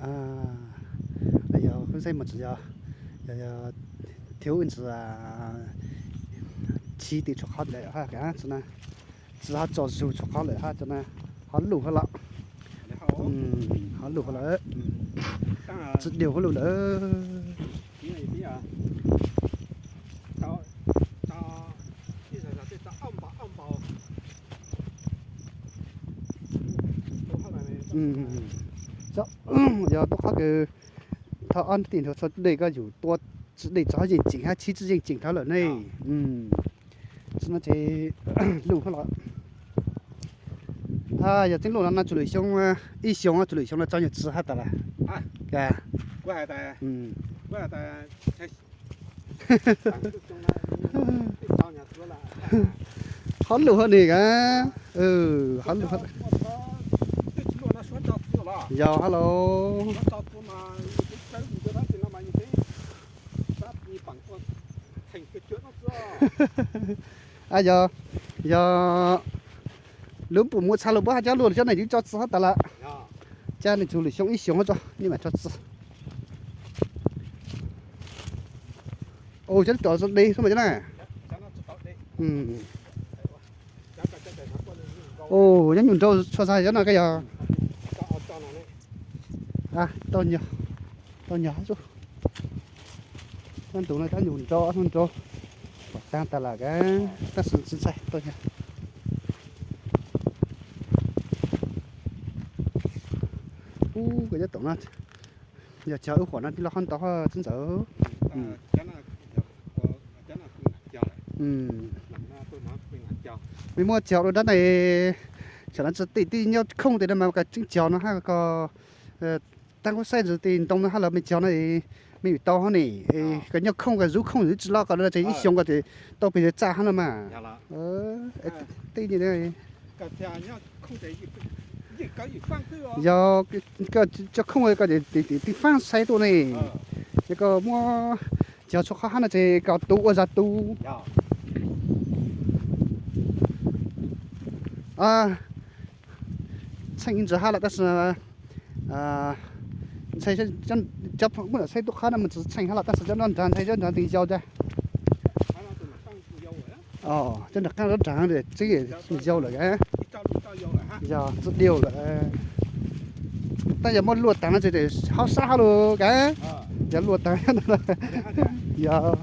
Yog Hwj Xeeb mas tsis yog, yog, yog Thiab Hwj ntsis chiv tim tshuam qhov lawm ha, tsis ho tso zug tshuam qhov lawm ha, tso na, ho luj hab lawm, ho luj hab lawm, tsis diu hab luj lawm. Yog tuaj qhov kws thaum ob ntej tim nrho tso dej koj yug tua tsi dej tsis yeej ceem hab chiv tsis yeej ceem dhau lawm ne. Tsi no ces luj hab los. Yog tseeb luj no no tsum lwm xyoo, ib xyoos tsum lwm xyoo no tso nyuag tsi hab tas lawm. Qhov luj hab ni ka, qhov luj hab. Yog hab los. Yog, yog lub pum muaj txha lug puab hab cov luj cov neeg twb tso txi hab tas lawm. Cas nws tsum lwm xyoo ib xyoos tso nej mam tso txi. Cov tom de xwb mas cov na. Nyob nyuag nraud tshua txag cov no koj yog. Tau nyog, tau nyog hab xwb. Nyob ntu no cov nyuag nraud ob hnub nraud pom taag tas lawm, tab sis tsis ntshai tau nyog. Ub, koj nyob tom no, yog tsis yog wb huam no tij laug ho ntau hab txiv ntxawm. Me muab cog dua dab ntawd, tam no tsis tij tij nyob khooj tes no mas koj tseem cog no hab koj taab kuj saib ntsis tes ntoo no hab los me cog no, me yuav tau hab ne. Koj nyob khooj koj zub khooj zub tsi loj koj no ces ib xyoos koj ces tau pes tsawg txaj hab no mas. Tej yog koj cog khooj koj ces tiv faab saib tuaj ne. Ces koj muab cog tshuav qhov hab no ces koj tu ua zag tu. Txheej ntsis hab lawm tab sis ntshai, cov muaj saib tuaj qhov no mas tsis txheej hab lawm tab sis cov no nrag ntshai cov nrag nti yau cas. Cov nram qaab nrag tseeb yau lawm, yog tsi diu lawm. Tab yog muab luaj taag no ces hab sab hab lug ka, yog luaj taag no, yog.